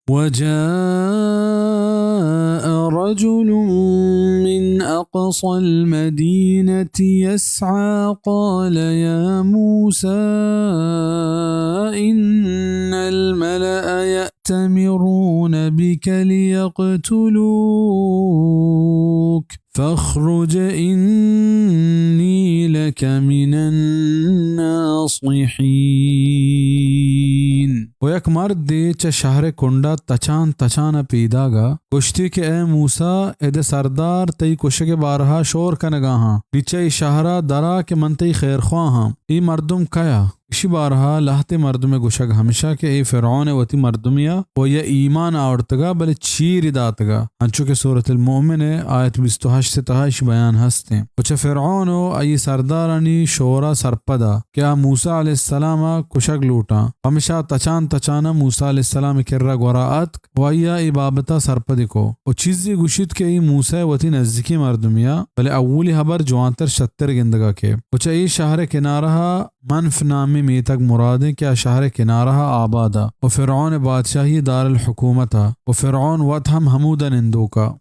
وجاء رجل من أقصى المدينة يسعى قال يا موسى إن الملأ يأتمرون بك ليقتلوك فاخرج إني لك من الناصحين. و یک مردے چہ شہر ءِ کنڈ ءَ تچان تچان ءَ پیداگ ءَ گوشتی کہ اے موسیٰ، اد ءِ سردار تئی کشگ ءِ بارہ ءَ شور کنگ ءَ آں، نی چہ اے شہر ءَ در آ کہ من تئی خیرخواہ آں۔ اے مردم کئے ءَ؟ ایشی بارہ ءَ لہتے مردم ءِ گوشگ ہمیش اَت کہ اے فرعون ءِ وتی مردمے ءَ، و آئی ءَ ایمان آورتگ ءَ، بلے چیری داتگ ءَ، انچو کہ سورۃ المؤمن ءِ آیت بیست و ہشت ءِ تہا ایشی بیان ہست اِنت۔ و چہ فرعون و آئی سردارانی شور ءَ سرپد اَت کہ آ موسیٰ علیہ السلام ءَ کشگ لوٹ اَنت، پمیشا تچان تچان ءَ موسیٰ علیہ السلام ءِ کر ءَ گور ءَ اتک و آئی ءَ اے بابت ءَ سرپد کت و چیزے گوشیت کہ اے موسیٰ ءِ وتی نزیکیں مردمے اَت، بلے اولی ہبر جوانتر شتر گندگ ءَ کیت۔ و چہ اے شہر ءِ کنارہ ءَ منف نامیں میتگ مراد اِنت کہ آ شہر ءِ کنارہ ءَ آباد اَت و فرعون ءِ بادشاہی ءِ دارالحکومت اَت و فرعون وت ہم ہمود ءَ نندوک اَت۔